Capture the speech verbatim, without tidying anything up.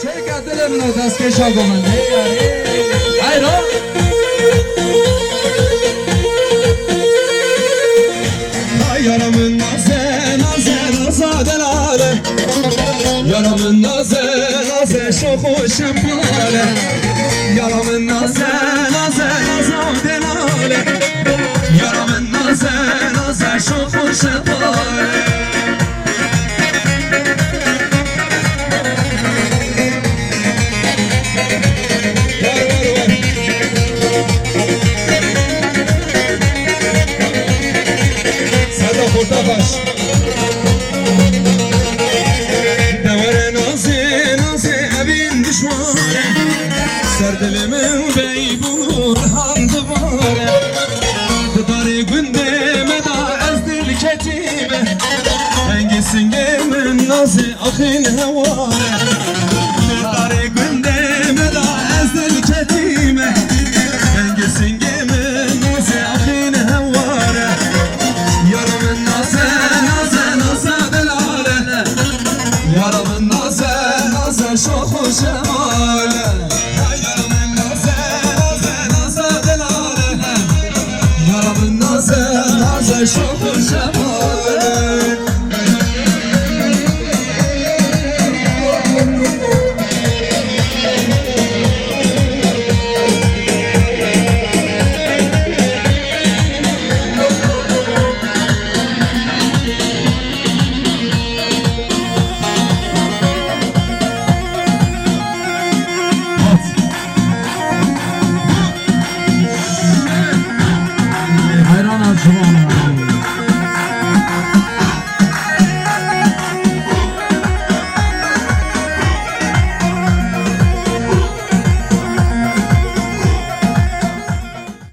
Têka dilê min o destpêşa go min. Hey, hey. Hayro. Yara min naze, naze, naza delale. Yara min naze, naze, şoxo şepale. Yara min naze, naze, naza delale. Yara min naze, naze, şoxo şepale. Var, var, var. Serdar Kurtakaş. Dewere nazê, nazê evîn dişware. Ser dilê min beybûn û rihan divare. Di darê gundê me da ez dil ketîme. Hengê singê min nazê axîn heware. Di darê gundê me da ez dil ketîme. Hengê singê min nazê axîn heware. Yara min naze, naze, naze delale. Yara min naze, naze şoxo şemale. Yara min naze, naze, naze delale. Yara min naze, naze şoxo şemale.